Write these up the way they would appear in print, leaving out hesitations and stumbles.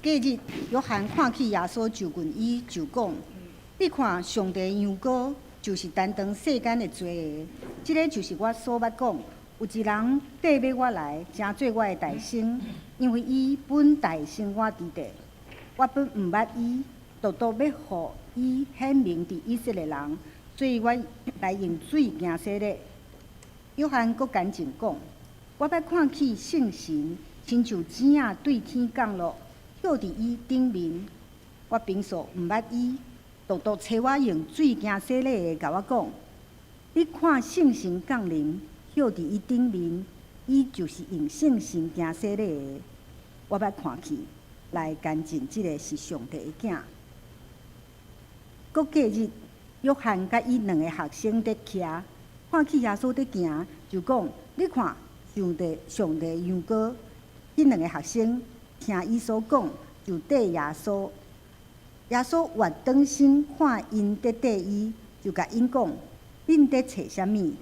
隔日，約翰看見耶穌就近伊，就講：你看，上帝羊羔，就是擔當世間的罪的。這个就是我所捌講，有一人綴尾我來，成做我的大先，因為伊本大先我佇地。我本毋捌伊，獨獨欲予伊顯明佇以色列人，所以我來用水行洗禮。約翰閣乾淨講：我捌看見聖神親像鳥仔對天降落，歇佇伊頂面。我平素毋捌伊，獨獨差我用水行洗禮的，共我講：你看聖神降臨，歇佇伊頂面，伊就是用聖神行洗禮的。我捌看見，來乾淨，這个是上帝的囝。閣隔日，約翰佮伊兩个學生佇徛，看見耶穌佇行，就講：你看，上帝上帝羊羔。彼兩个學生聽伊所講，就綴耶穌。耶穌越轉身看𪜶佇綴伊，就共𪜶講：恁佇揣啥物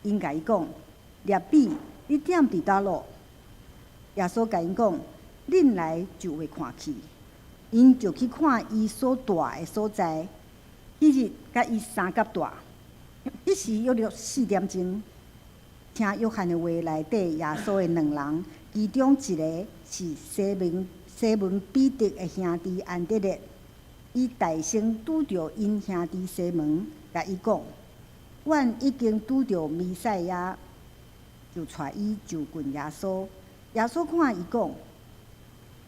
？𪜶共伊講：辣彼，你踮佇佗落？耶穌共𪜶講：恁來就會看去。𪜶就去看伊所蹛的所在。彼日佮伊相佮蹛。彼時約略4點鐘，聽約翰的話來綴耶穌的兩人，其中一个是西門彼得的兄弟安德烈。伊大先拄著𪜶兄弟西門，共伊講：阮已經拄著彌賽亞，就帶伊就近耶穌。耶穌看伊講，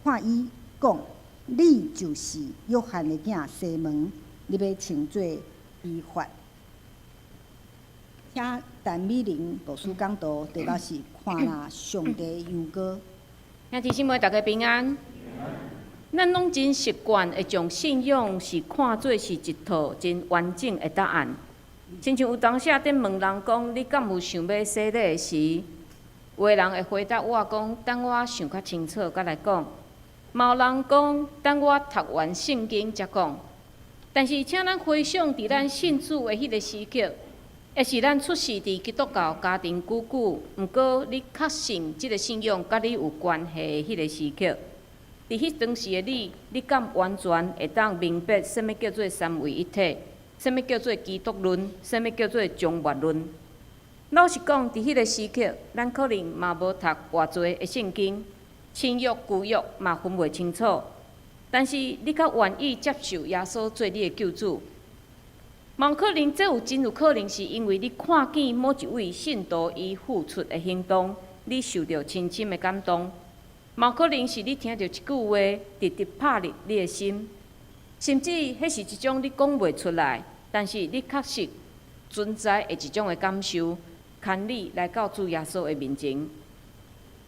看伊講，你就是約翰的囝西門，你欲稱做基法。請陳美玲牧師講道，題目是看哪上帝羊羔。兄弟姊妹，大家平安。咱攏真習慣會將信仰是看做是一套真完整的答案。親像有當時佇問人講，你敢有想欲洗禮時，有的人會回答我講，等我想較清楚，才來講。嘛有人講，等我讀完聖經才講。但是，請咱回想佇咱信主的彼个時刻，抑是咱出世佇基督教家庭久久，毋過你確信這个信仰佮你有關係的彼个時刻，佇彼當時的你，你敢完全會當明白啥物叫做三位一體，啥物叫做基督論，啥物叫做終末論？老實講，佇彼个時刻，咱可能嘛無讀偌濟的聖經，新約舊約嘛分袂清楚。但是你較願意接受耶穌做你的救主，嘛有可能，這有真有可能是因為你看見某一位信徒伊付出的行動，你受著深深的感動。嘛有可能是你聽著一句話，直直拍入你的心，甚至彼是一種你講袂出來，但是你確實存在的一種的感受，牽你來到主耶穌的面前。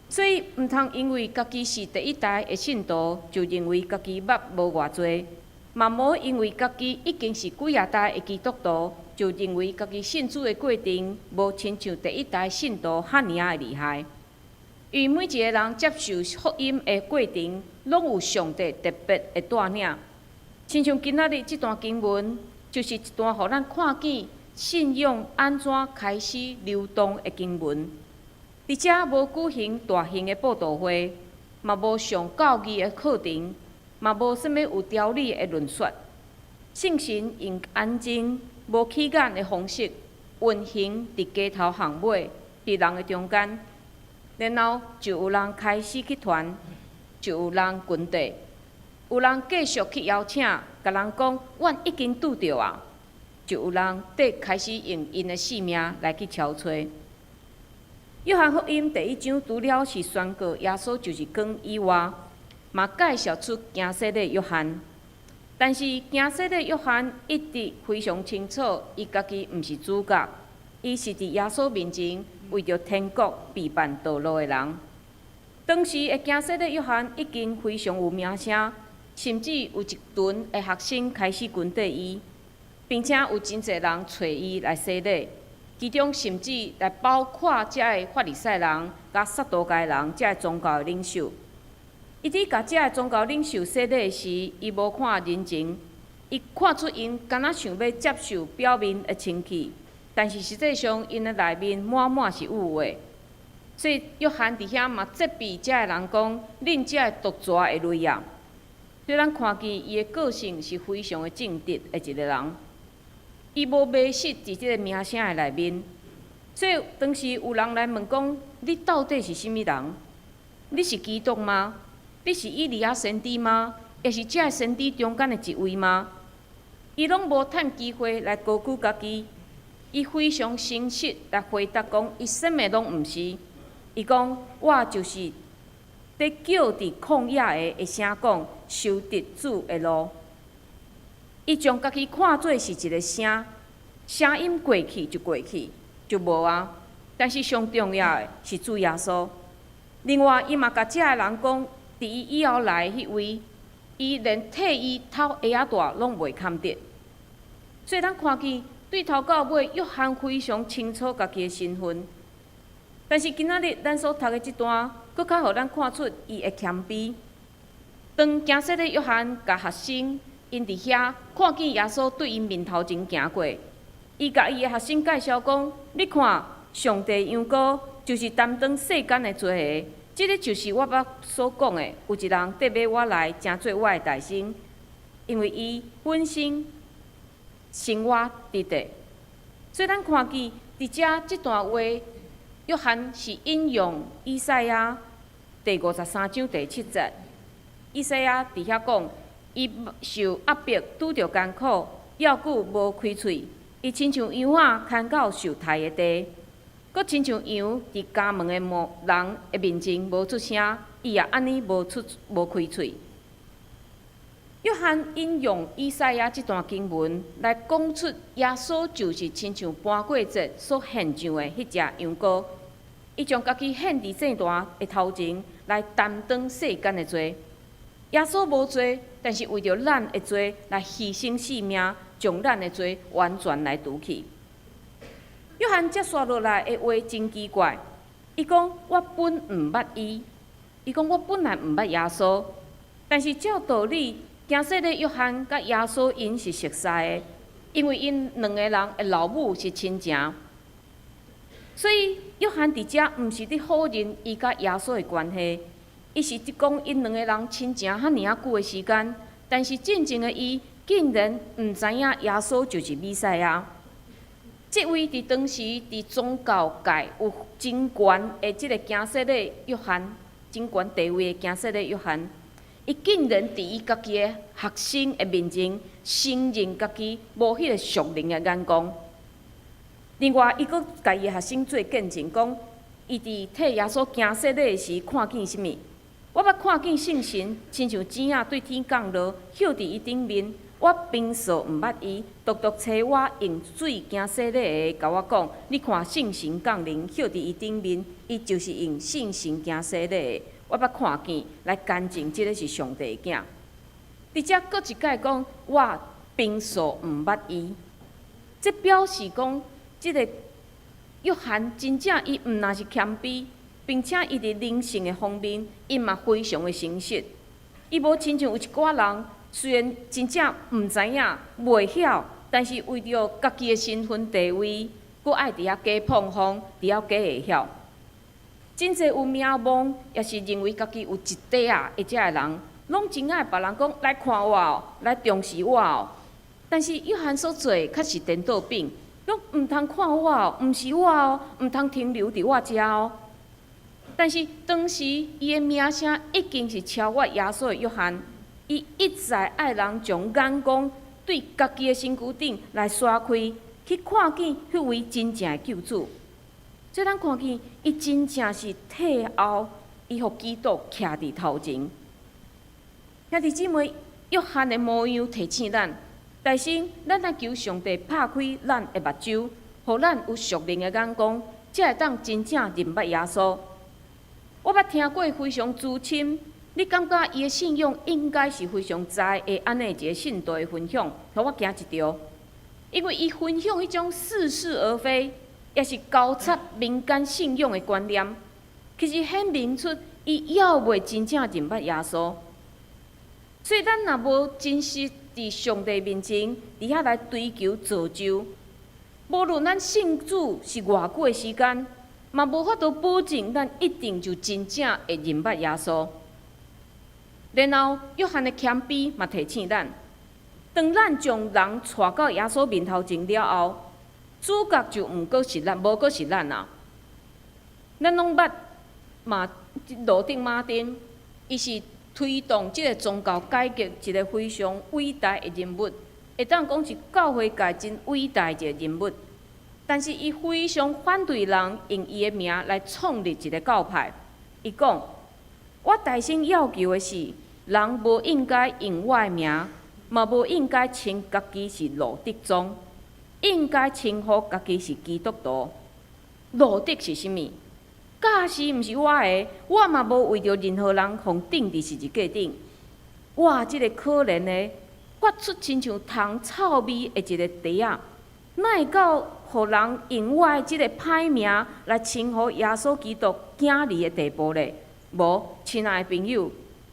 所以，毋通因為家己是第一代的信徒，就認為家己捌無偌濟；嘛無因為家己已經是幾仔代的基督徒，就認為家己信主的過程無親像第一代信徒遐爾仔的厲害。因為每一个人接受福音的過程，攏有上帝特別的帶領。親像今仔日這段經文，就是一段予咱看見信仰按怎開始流動的經文。佇遮無舉行大型的佈道會，嘛無上教義的課程，嘛無啥物有條理的論說。聖神用安靜、無起眼的方式運行佇街頭巷尾，佇人的中間，然後就有人開始去傳，就有人跟綴，有人繼續去邀請，共人講，阮已經拄著啊，就有人佇開始用𪜶的性命來去敲揣。約翰福音第一章除了是宣告耶穌就是光以外，嘛介紹出行洗禮約翰。但是行洗禮約翰一直非常清楚，伊家己毋是主角，伊是佇耶穌面前為著天國備辦道路的人。當時的行洗禮約翰已經非常有名聲，甚至有一群的學生開始跟綴伊，並且有真濟人揣伊來洗禮。其中甚至來包括遮个法利賽人、佮撒都該人遮个宗教的領袖。伊佇共遮个宗教領袖洗禮時，伊無看人情，伊看出𪜶敢若想欲接受表面的清氣，但是實際上𪜶的內面滿滿是污穢。所以約翰佇遐嘛責備遮个人講：恁遮个毒蛇的類啊！所以咱看見伊的個性是非常的正直的一个人，伊無迷失佇這个名聲的內面。所以當時有人來問講：你到底是啥物人？你是基督嗎？你是以利亞先知嗎？抑是這个先知中間的一位嗎？伊攏無趁機會來高舉家己，伊非常誠實來回答講：伊啥物攏毋是。伊講：我就是佇叫佇曠野的的聲講，修直主的路。伊將家己看做是一个聲，聲音過去就過去，就無啊。但是上重要的是主耶穌。另外，伊嘛共遮的人講，佇伊以後來彼位，伊連替伊脫鞋仔帶攏袂堪得。所以咱看見對頭到尾，約翰非常清楚家己的身份。但是今仔日咱所讀的這段，閣較予咱看出伊的謙卑。當行洗禮約翰共學生𪜶佇遐看見耶穌對𪜶面頭前行過，伊共伊的學生介紹講：你看，上帝羊羔就是擔當世間的罪的，這个就是我捌所講的，有一人綴尾我來，成做我的大先，因為伊本身先我佇的。所以咱看見佇遮這段話，約翰是引用以賽亞第53章第7節。以賽亞佇遐講，伊受壓迫，拄著艱苦，猶閣無開喙。伊親像羊仔牽到受刣的地，閣親像羊佇絞毛的人的面前無出聲，伊也按呢無出無開喙。約翰引用以賽亞這段經文來講出耶穌就是親像盤過節所獻上的彼隻羊羔，伊將家己獻佇祭壇的頭前來擔當世間的罪。耶穌無罪，但是為著咱的罪來犧牲性命，將咱的罪完全來除去。約翰接紲落來的話真奇怪，伊講我本毋捌伊，伊講我本來毋捌耶穌，但是照道理，行洗禮約翰佮耶穌𪜶是熟似的，因為𪜶兩個人的老母是親情，所以約翰佇遮毋是佇否認伊佮耶穌的關係，伊是佇講𪜶兩個人親情遐爾仔久的時間，但是真正的伊竟然毋知影耶穌就是彌賽亞。這位佇當時佇宗教界有真懸的這个行洗禮約翰，真懸地位的行洗禮約翰，伊竟然佇伊家己的學生的面前承認家己無彼个屬靈的眼光。另外，伊閣共伊的學生做見證，講伊佇替耶穌行洗禮時看見啥物？我捌看見聖神親像箭仔對天降落，歇佇伊頂面。我平素毋捌伊，獨獨差我用水行洗禮的，共我講：你看聖神降臨，歇佇伊頂面，伊就是用聖神行洗禮的。我捌看見來見證，這个是上帝的囝。佇遮閣一擺講，我平素毋捌伊，這表示講，這个約翰真正伊毋但是謙卑，並且伊佇靈性的方面，伊嘛非常的誠實。伊無親像有一寡人，雖然真正毋知影、袂曉，但是為著家己的身份地位，閣愛佇遐假膨風，佇遐假會曉。真濟有名望，抑是認為家己有一塊仔的這个人，攏真愛別人講來看我哦，來重視我哦。但是約翰所做的較是顛倒反，講毋通看我哦，毋是我哦，毋通停留佇我遮哦。但是當時伊的名聲已經是超越耶穌的約翰，伊一再愛人將眼光對家己的身軀頂來徙開，去看見彼位真正的救主。所以咱看見伊真正是退後，伊予基督徛佇頭前。兄弟姊妹，約翰的模樣提醒咱，但是咱愛求上帝拍開咱的目睭，予咱有屬靈的眼光，才會當真正認捌耶穌。我捌聽過非常資深，你感覺伊的信仰應該是非常知的按呢一个信徒的分享，予我驚一跳，因為伊分享彼種似是而非，抑是交叉民間信仰的觀念，其實顯明出伊猶未真正認捌耶穌。所以咱若無真實佇上帝面前，佇遐來追求造就，無論咱信主是偌久的時間，嘛無法度保證咱一定就真正會認捌耶穌。然後約翰的謙卑嘛提醒咱，當咱將人帶到耶穌面頭前了後，主角就毋閣是咱，無閣是咱啊。咱攏捌路德馬丁，伊是推動這个宗教改革一个非常偉大的人物，會當講是教會界真偉大一個人物。但是伊非常反對人用伊的名來創立一个教派。伊講：我大聲要求的是，人無應該用我的名，嘛無應該稱家己是路德宗，應該稱呼家己是基督徒。路德是啥物？教士毋是我的，我嘛無為著任何人予釘佇十字架頂。我這个可憐的，發出親像蟲臭味的一个蹄仔，哪會到予人用我的這个歹名來稱呼耶穌基督囝兒的地步咧？無，親愛的朋友，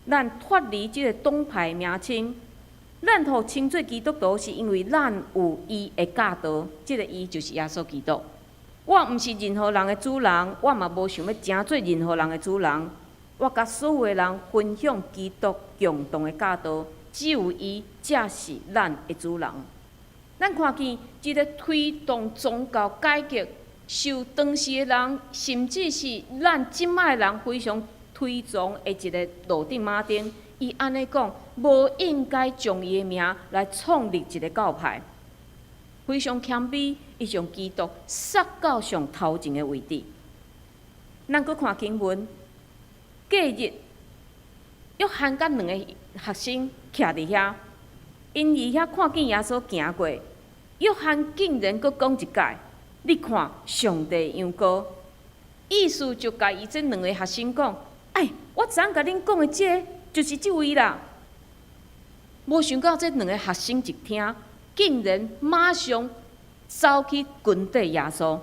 咱脫離這个黨派名稱，咱予稱做基督徒，是因為咱有伊的教導，這个伊就是耶穌基督。我毋是任何人的主人，我嘛無想欲成做任何人的主人。我共所有的人分享基督共同的教導，只有伊才是咱的主人。咱看見這个推動宗教改革、受當時的人，甚至是咱這擺的人非常推崇的一个路德馬丁，伊按呢講，無應該將伊的名來創立一个教派。非常謙卑，伊將基督殺到上頭前的位置。咱閣看經文，隔日，約翰佮兩个學生徛佇遐，𪜶佇遐看見耶穌行過，約翰竟然閣講一擺：你看，上帝羊羔。意思就共伊這兩个學生講：哎，我昨昏共恁講的這个，就是這位啦。無想到這兩个學生一聽，竟然馬上走去跟綴耶穌。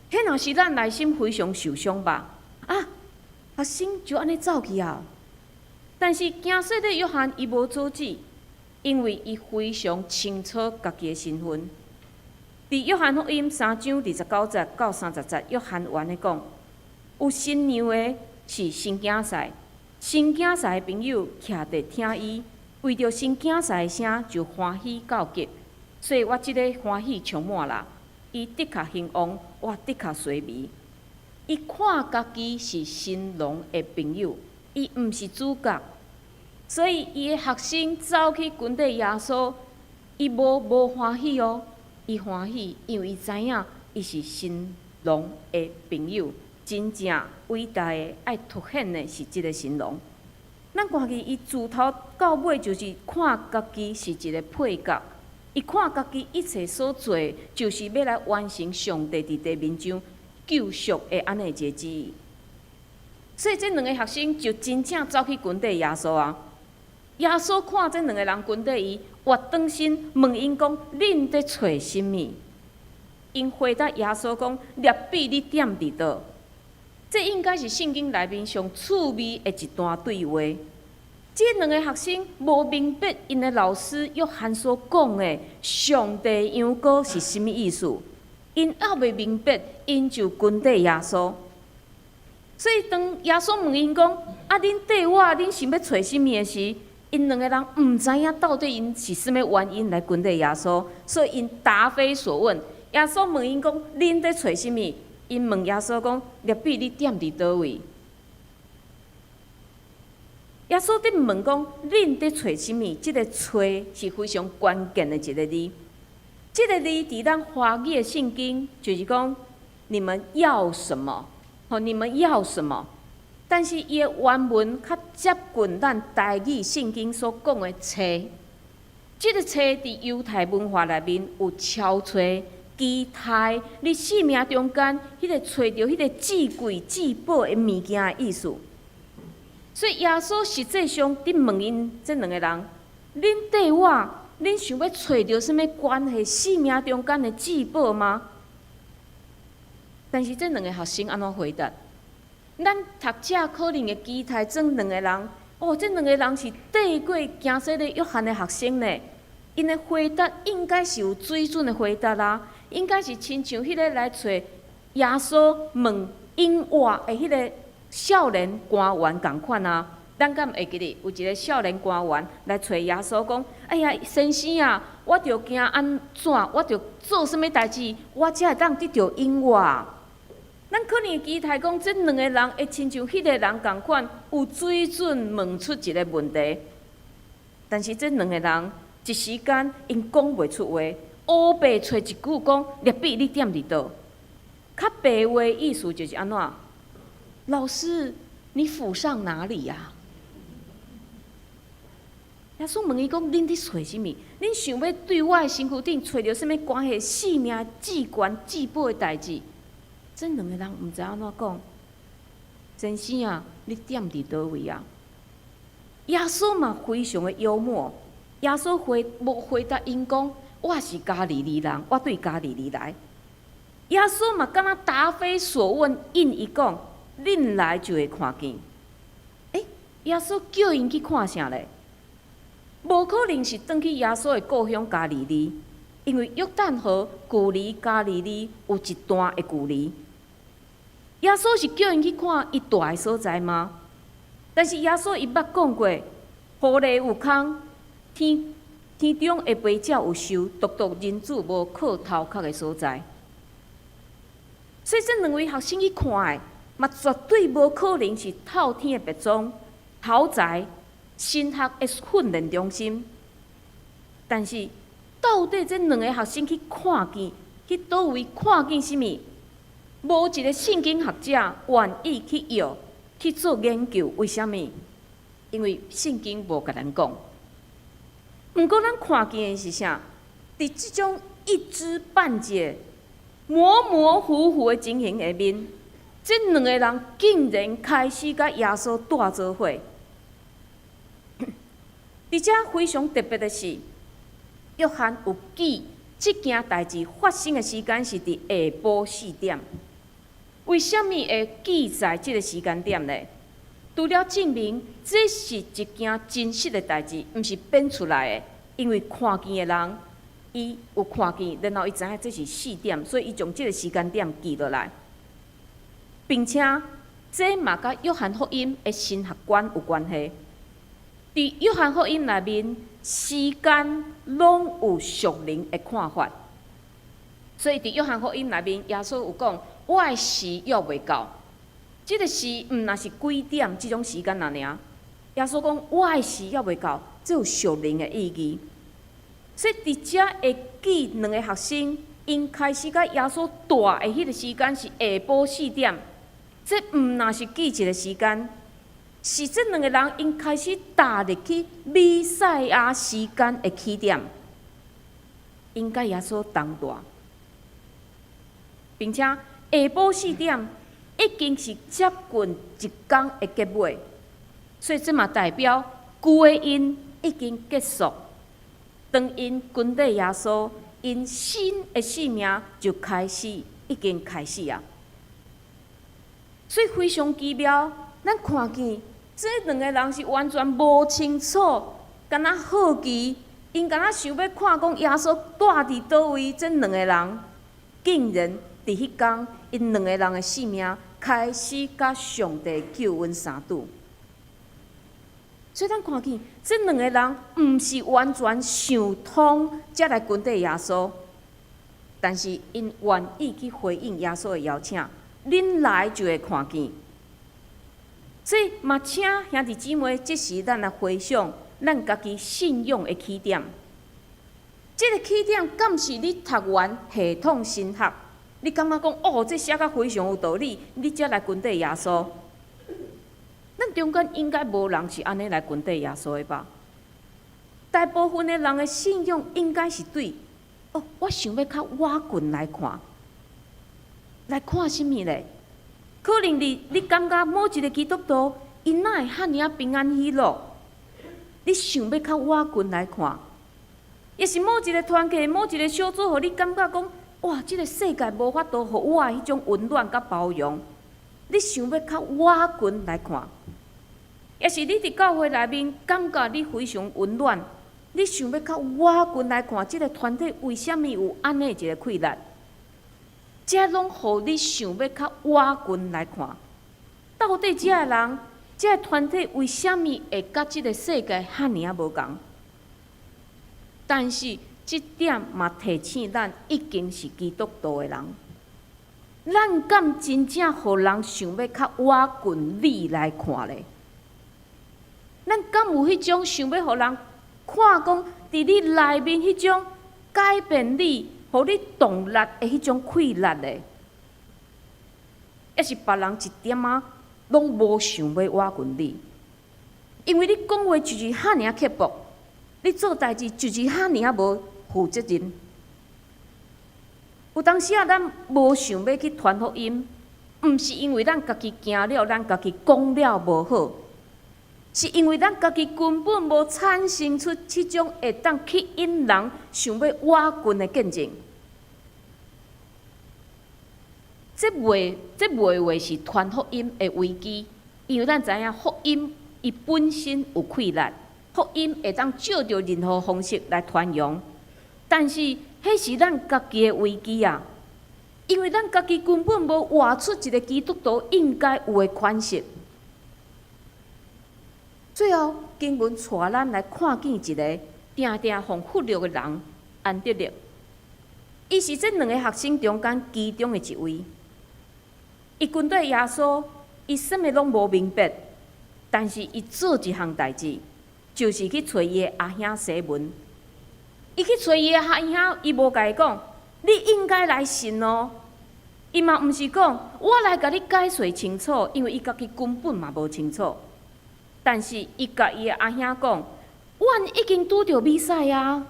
彼若是咱內心非常受傷吧？啊，學生就按呢走去啊。但是行洗禮約翰伊無阻止，因為伊非常清楚家己的身份。佇約翰福音3章29節到30節，約翰按呢講：有新娘的是新囝婿，新囝婿的朋友徛佇聽伊，為著新囝婿的聲就歡喜到極，所以我這个歡喜充滿啦。伊的確興旺，我的確衰微。伊看家己是新郎的朋友，伊毋是主角，所以伊的學生走去跟綴耶穌，伊無無歡喜哦，伊歡喜，因為伊知影伊是新郎的朋友，真正偉大的愛凸顯的是這个新郎。咱看見伊自頭到尾就是看家己是一个配角，伊看家己一切所做，就是欲來完成上帝佇地面上救贖的按呢一个旨意。所以這兩个學生就真正走去跟綴耶穌啊！耶穌看這兩个人跟綴伊，活轉身問𪜶講：恁佇揣啥物？𪜶回答耶穌講：辣彼，你踮佇佗？這應該是聖經內面上趣味的一段對話。這兩个學生無明白𪜶的老師約翰所講的上帝羊羔是啥物意思，𪜶猶未明白，𪜶就跟綴耶穌。所以當耶穌問𪜶講：啊，恁綴我，恁想欲揣啥物的時，𪜶兩个人毋知影到底𪜶是啥物原因來跟綴耶穌，所以𪜶答非所問。耶穌問𪜶講：恁佇揣啥物？𪜶問耶穌講：辣彼，你踮佇佗位？耶穌佇問講：恁佇揣啥物？這个揣是非常關鍵的一个字。這个字佇咱華語的聖經就是講：你們要什麼？吼，你們要什麼？但是伊的原文較接近咱台語聖經所講的揣。這个揣佇猶太文化內面有超揣、期待，佇生命中間，彼个揣著彼个至貴至寶的物件的意思。所以耶穌實際上佇問𪜶這兩个人：恁綴我，恁想欲揣著啥物關係生命中間的至寶嗎？但是這兩个學生按怎回答？咱讀者可能會期待這兩个人，哦，這兩个人是綴過行洗禮約翰的學生呢。𪜶的回答應該是有水準的回答啦，應該是親像彼个來揣耶穌問永活的彼个少年官員仝款啊。咱敢會記得有一个少年官員來揣耶穌講：“哎呀，先生啊，我著行按怎，我著做啥物代誌，我才會當得著永活？”咱可能會期待講，這兩个人會親像彼个人仝款，有水準問出一个問題。但是這兩个人一時間𪜶講袂出話，烏白揣一句講：“拉比，你踮佇佗？”較白話意思就是按怎？老師，你府上哪裡呀？耶穌問伊講：“恁佇揣啥物？恁想欲對我的身軀頂揣著啥物關係性命至懸至寶的代誌？”這兩个人毋知按怎講。先生啊，你踮佇佗位啊？耶穌嘛非常的幽默。耶穌回無回答𪜶講：“我是加利利人，我對加利利來。”耶穌嘛敢若答非所問，應伊講：“恁來就會看見。”欸，耶穌叫𪜶去看啥咧？無可能是轉去耶穌的故鄉加利利，因為約旦河距離加利利有一段的距離。耶穌是叫𪜶去看伊蹛的所在嗎？但是耶穌伊捌講過，狐狸有空，天天中的飛鳥有巢，獨獨人子無靠頭殼的所在。所以這兩位學生去看的，嘛絕對無可能是透天的別莊、豪宅、神學的訓練中心。但是，到底這兩个學生去看見，去佗位看見啥物？無一个聖經學者願意去藥去做研究，為啥物？因為聖經無共咱講。毋過咱看見的是啥？佇這種一知半解、模模糊糊的情形下面，這兩个人竟然開始佮耶穌蹛做伙。而且非常特別的是，約翰有記這件代誌發生的時間是佇下晡四點。為啥物會記載這个時間點呢？除了證明這是一件真實的代誌，毋是編出來的。因為看見的人，伊有看見，然後伊知影這是四點，所以伊將這个時間點記落來，並且這嘛佮約翰福音的神學觀有關係。佇約翰福音內面，時間攏有屬靈的看法。所以佇約翰福音內面，耶穌有講：“我的時猶未到。”這个時毋若是幾點這種時間爾爾。耶穌講：“我的時猶未到。”這有屬靈的意義。所以佇遮會記兩个學生，𪜶開始佮耶穌蹛的彼个時間是下晡四點。這毋若是記一个時間，是這兩个人𪜶開始踏入去彌賽亞時間的起點，𪜶佮耶穌同蹛，並且下晡四點已經是接近一工的結尾，所以這嘛代表舊的𪜶已經結束。當𪜶跟綴耶穌，𪜶新的生命就開始，已經開始啊！所以非常奇妙，咱看見這兩个人是完全無清楚，敢若好奇，𪜶敢若想欲看講耶穌蹛佇佗位，這兩个人竟然佇彼工，𪜶兩个人的生命開始佮上帝救恩相拄。所以咱看見這兩个人毋是完全想通才來跟綴耶穌，但是𪜶願意去回應耶穌的邀請，恁來就會看見。所以嘛，請兄弟姊妹，這時咱來回想咱家己信仰的起點。這个起點敢是你讀完系統神學，你感覺講哦，這寫甲非常有道理，你才來跟綴耶穌？咱中間應該無人是按呢來跟綴耶穌的吧？大部分的人的信仰應該是對哦，我想欲較倚近來看，來看啥物咧？可能你感覺某一个基督徒，伊哪會遐爾仔平安喜樂？你想欲較倚近來看，抑是某一个團契、某一个小組，予你感覺講，哇，這个世界無法度予我的彼種溫暖佮包容。你想欲較倚近來看，抑是你佇教會內面感覺你非常溫暖，你想欲較倚近來看，這个團體為啥物有按呢一个氣力？這攏予你想欲較倚近來看，到底這个人這個團體為啥物會佮這个世界遐爾仔無仝？但是這點嘛提醒咱，已經是基督徒的人，咱敢真正予人想欲較倚近你來看咧？咱敢有彼種想欲予人看講，佇你內面彼種改變你、予你動力的彼種氣力咧？抑是別人一點仔攏無想欲倚近你，因為你講話就是遐爾仔刻薄，你做代誌就是遐爾仔無負責任。有當時仔，咱無想欲去傳福音，毋是因為咱家己驚了，咱家己講了無好，是因為咱家己根本無產生出這種會當吸引人想欲倚近的見證。這袂話是傳福音的危機，因為咱知影福音伊本身有氣力，福音會當藉著任何方式來傳揚。但是，彼是咱家己的危機啊！因為咱家己根本無活出一个基督徒應該有的款式。最後，經文帶咱來看見一个定定予忽略的人——安德烈。伊是這兩个學生中間其中的一位。伊跟綴耶穌，伊啥物攏無明白，但是伊做一項代誌，就是去揣伊的阿兄西門。伊去揣伊的阿兄，伊無共伊講，你應該來信哦。伊嘛毋是講，我來共你解釋清楚，因為伊家己根本嘛無清楚。但是伊共伊的阿兄講，阮已經拄著彌賽亞。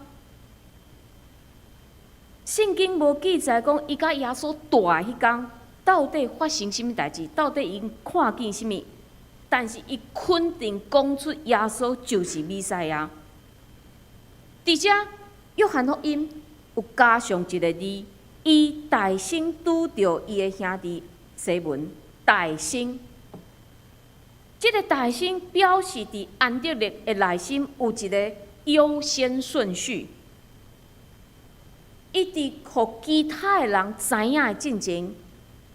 聖經無記載講，伊佮耶穌蹛彼工，到底發生啥物代誌？到底𪜶看見啥物？但是伊肯定講出耶穌就是彌賽亞。佇遮約翰福音有加上一个字，伊大先拄著伊的兄弟西門，大先。這个大先表示佇安德烈的內心有一个優先順序。伊佇予其他的人知影的進前，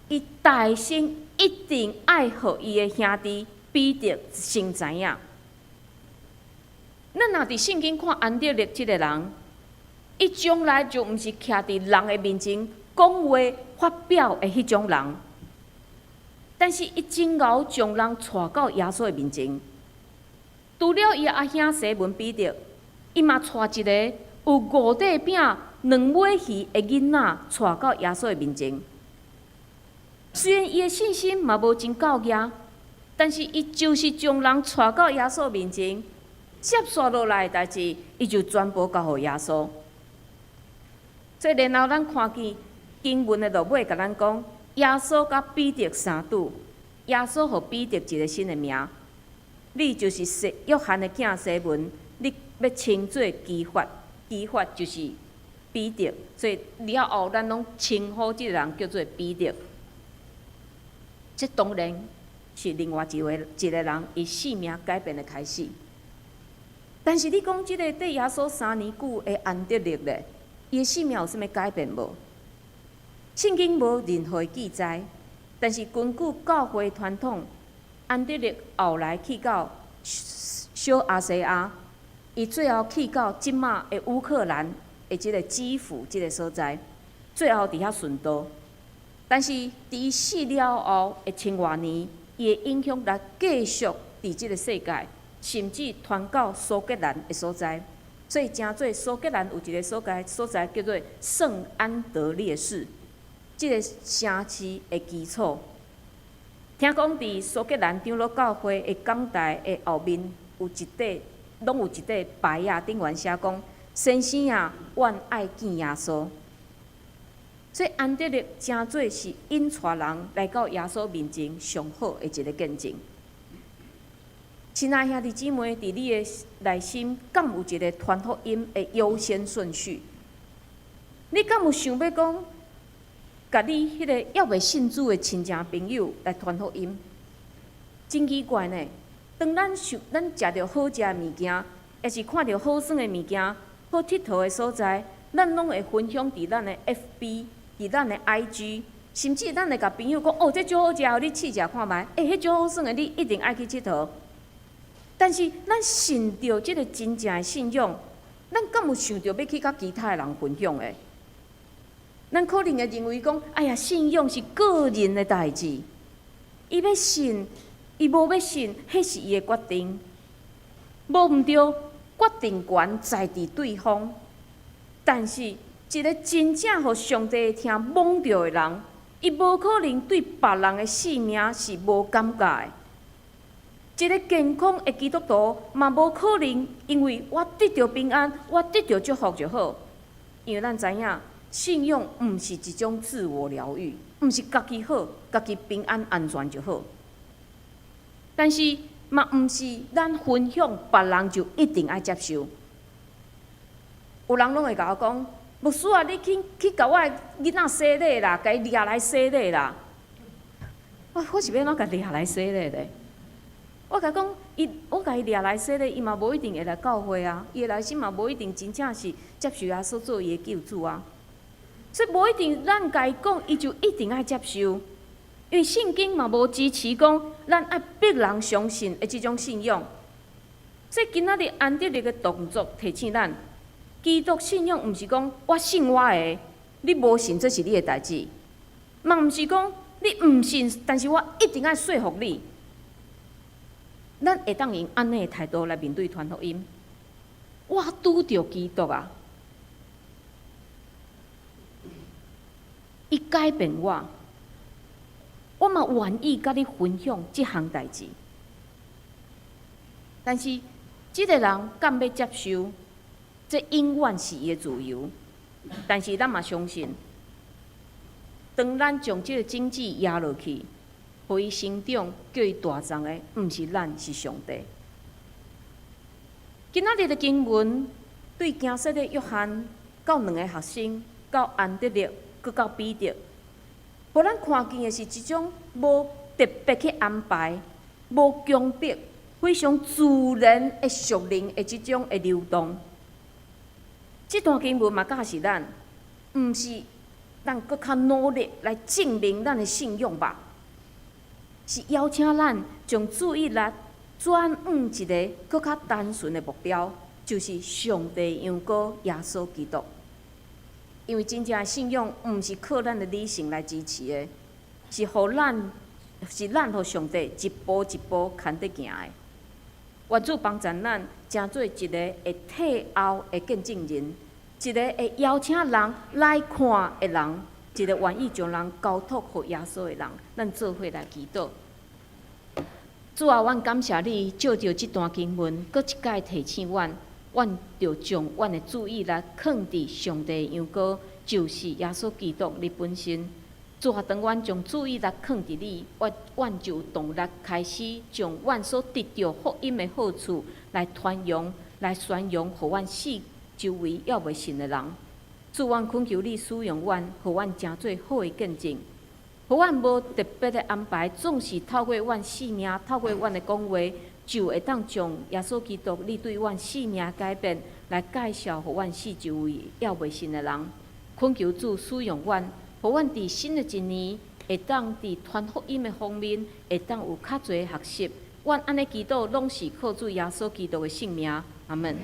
伊大先一定愛予伊的兄弟彼得先知影。咱若佇聖經看安德烈這个人，伊從來就毋是徛佇人的面前講話發表的彼種人，但是伊真𠢕將人帶到耶穌的面前。除了伊阿兄西門彼得，伊嘛帶一个有五塊餅兩尾魚的囡仔帶到耶穌的面前。雖然伊的信心嘛無真夠額，但是伊就是將人帶到耶穌面前，接續落來的代誌，伊就全部交予耶穌。所以然後咱看見經文的落尾，共咱講，耶穌佮彼得相拄，耶穌予彼得一个新的名，你就是西約翰的囝西門，你欲稱做基法，基法就是彼得，所以了後咱攏稱呼這个人叫做彼得。這當然是另外一个人伊生命改變的開始。但是你講這个綴耶穌3年久的安德烈咧，伊的生命有啥物改變無？聖經無任何記載，但是根據教會傳統，安德烈後來去到小亞細亞，伊最後去到這馬的烏克蘭的這个基輔這个所在，最後佇遐殉道。但是佇伊死了後的千外年，伊的影響力繼續佇這个世界，甚至傳到蘇格蘭的所在，所以稱做蘇格蘭有一个所在叫做聖安德烈市，這个城市的基礎。聽講佇蘇格蘭長老教會的講台的後面有一塊，攏有一塊牌仔，頂懸寫講：先生啊，阮愛見耶穌。所以安德烈誠做是引帶人來到耶穌面前上好的一个見證。親愛兄弟姊妹，佇你的內心，敢有一个傳福音的優先順序？你敢有想欲講，共你彼个猶未信主的親戚朋友來傳福音？真奇怪呢！當咱想咱食著好食的物件，抑是看著好耍的物件、好𨑨迌的所在，咱攏會分享佇咱的 FB、佇咱的 IG。甚至咱會共朋友講：哦，這足好食，你試食看覓。欸，彼足好耍的，你一定愛去𨑨迌。但是咱信著這个真正的信仰，咱敢有想著欲去佮其他的人分享的？咱可能會認為講：哎呀，信仰是個人的代誌，伊欲信，伊無欲信，彼是伊的決定。無毋對，決定權在佇對方。但是，一个真正予上帝的疼摸著的人，伊無可能對別人的性命是無感覺的。一个健康的基督徒嘛，無可能因為我得著平安，我得著祝福就好。因為咱知影，信仰毋是一種自我療癒，毋是家己好，家己平安安全就好。但是嘛，毋是咱分享，別人就一定愛接受。有人攏會共我講：牧師啊，你去去共我的囡仔洗禮啦，共伊掠來洗禮啦。我是欲按怎共掠來洗禮咧？我共伊講，我共伊掠來洗禮，伊嘛無一定會來教會啊。伊的內心嘛無一定真正是接受耶穌做伊的救主啊。所以無一定咱共伊講，伊就一定愛接受。因為聖經嘛無支持講咱愛逼人相信的這種信仰。所以今仔日安德烈的動作提醒咱，基督信仰毋是講我信我的，你無信這是你的代誌。嘛毋是講你毋信，但是我一定愛說服你。咱會當用按呢的態度來面對傳福音。我拄著基督啊，伊改變我，我嘛願意佮你分享這項代誌。但是，這个人敢欲接受，這永遠是伊的自由。但是，咱嘛相信，當咱將這个種子壓落去，予伊成長，叫伊大欉的，毋是咱，是上帝。今仔日的經文，對行洗禮約翰到兩个學生，到安德烈，閣到彼得，予咱看見的是一種無特別去安排、無強迫、非常自然的屬靈的這種的流動。這段經文嘛教示咱，毋是咱閣較努力來證明咱的信仰吧，是邀請咱將注意力轉往一个閣較單純的目標，就是上帝羊羔耶穌基督。因為真正的信仰毋是靠咱的理性來支持的，是咱予上帝一步一步牽著行的。願主幫助咱，成做一个會退後的見證人，一个會邀請人來看的人，一个願意將人交託予耶穌的人。咱做伙來祈禱。主啊，阮感謝你，藉著這段經文，閣一擺提醒阮，阮著將阮的注意力囥佇上帝的羊羔，就是耶穌基督你本身。主啊，當阮將注意力囥佇你，阮就有動力開始將阮所得著福音的好處來傳揚、來宣揚，予阮四周圍猶未信的人。主，阮懇求你使用阮，予阮成做好的見證。予阮無特別的安排，總是透過阮生命，透過阮的講話，就會當將耶穌基督你對阮生命改變，來介紹予阮四周圍猶未信的人。懇求主使用阮，予阮佇新的一年，會當佇傳福音的方面，會當有較濟學習。阮按呢祈禱，攏是靠主耶穌基督的聖名。阿門。